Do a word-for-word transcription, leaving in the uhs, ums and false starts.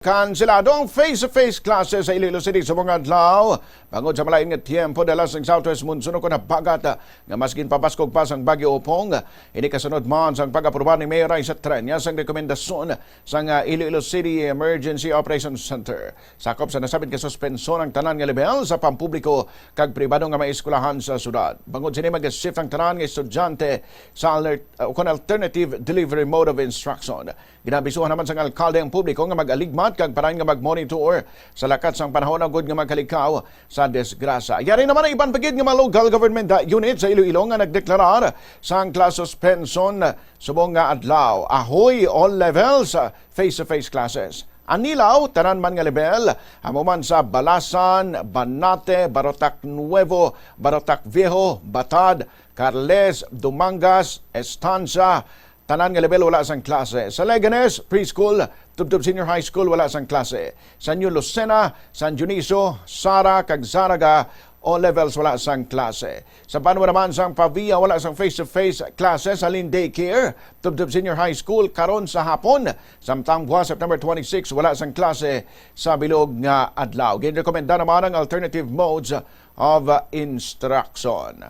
Kanselado ang face-to-face classes sa Iloilo City subong nga adlaw bangod sa malain nga tiempo dala sang southwest monsoon o kon habagat, ah, nga mas ginpabaskog pa sang Bagyo Opong. Ini kasunod man sang pag-aprobar ni Mayor Raisa Treñas sang rekomendasyon sang, ah, Iloilo City Emergency Operations Center. Sakop sa nasabit nga suspensyon ang tanan nga level sa pampubliko kag pribado nga mga eskwelahan sa syudad. Bangod sini, mag-shift ang tanan nga estudyante sa alert, uh, o kon alternative delivery mode of instruction. Ginaabisuhan naman sang alkalde ang publiko nga mag-aligmat kag parayon nga mag-monitor sa lakat sang panahon agud nga magkalikaw sa disgrasya. Yari naman ang iban pa gid nga mga local government, uh, unit sa Iloilo nga nagdeklarar sang class suspension subong nga adlaw. Ahoy, all levels, uh, face-to-face classes. Anilaw, tanan man nga level, amo man sa Balasan, Banate, Barotac Nuevo, Barotac Viejo, Batad, Carles, Dumangas, Estancia, tanan nga level wala sang klase. Sa Leganes, preschool, tubtob senior high school, wala sang klase. Sa New Lucena, San Dionisio, Sara, kag Zarraga, all levels wala sang klase. Sa banwa naman sang Pavia, wala sang face-to-face classes, halin daycare, tubtob senior high school, karon sa hapon. Samtang buwas September twenty-six, wala sang klase sa bilog nga adlaw. Ginrekomenda naman ang alternative modes of, uh, instruction.